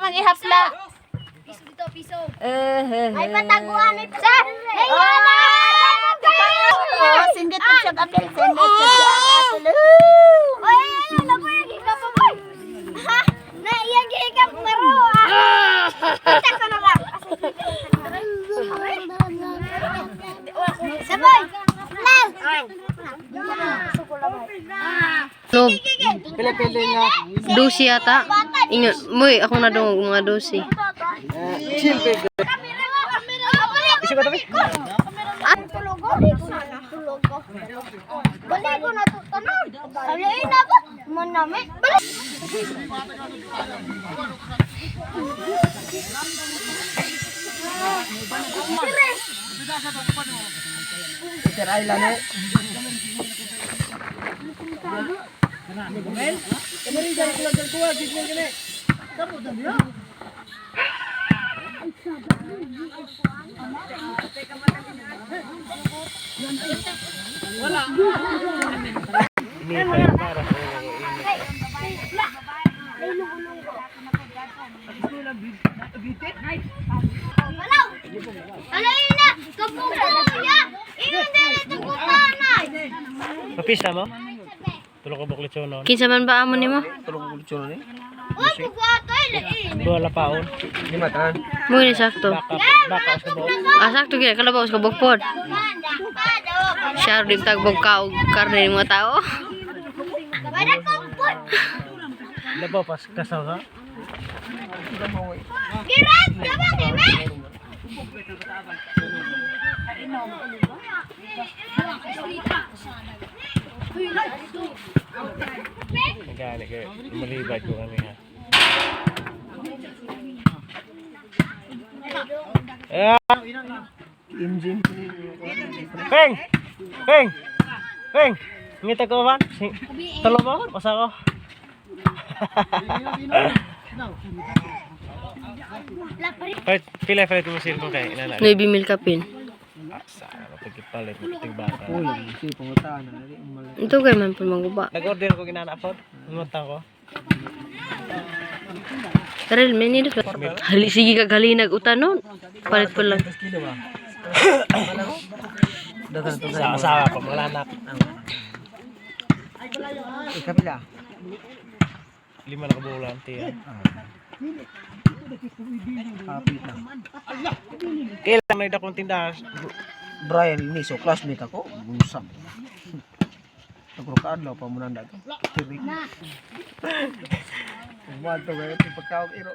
Kang ihapla. Piso dito, piso. Eh, Ay, pataguan ay sa. Oh, sindit po siya kapil, sindit siya atulo. Oy, ay, ay, naku, yung hikap pa, boy. Ha? Na, iyang hikap maro, ah. Sakto na lang. Sabay. Lang. No, Pila-pila nga. 12 yata. Ingat, moy, ako na dungog mga 12. Chill babe. Isa ko tabi. Tulogo. Tulogo. Balik ko na to tanan. Alay na ko. Manami. Balik. Peter Island eh. Walaw. Alay na. Kapukuya. Ingon dili tugutanay. Papisa mo? Tulog ko buklit siya noon. Kinsa man ba amo nimo? Uy, puguato ay lain. Dua lapaon. Lima tan. Moy ni sakto. Baka, baka sa buok. Ah, sakto gyud kalabaw sa bukpod. Siya rin tagbog ka og karne ng mga tao. Wala kong Labaw pas kasaw ha? Girat, gabang ime. Nagani kayo. Malibad ko kami ha. Ah! Engine. Peng! Peng! Peng! Ngita ko ba? Tulo mo? Usa ko? Palit, pila palit mo cellphone kay inana. 9,000 kapin. Asa, pagkipalit mo baka. Uy, si pangutan na dili mal. Ito kay man pud maguba. Nag-order ko ginana pod. Ngutang ko. Taril man ni dito. Hali sige kag halinag utanon. Palit po lang. Kilo ba? Dagan to Sa asawa ko, mga anak. Ikapila. 5 na kabulan, tiya. Kapit na. Kailan may dakong tindahan? Brian Niso, classmate ako. Bunsam. Nagro kaadlaw pa mo nanda to. Tirik. Umadto kayo pagkaog iro.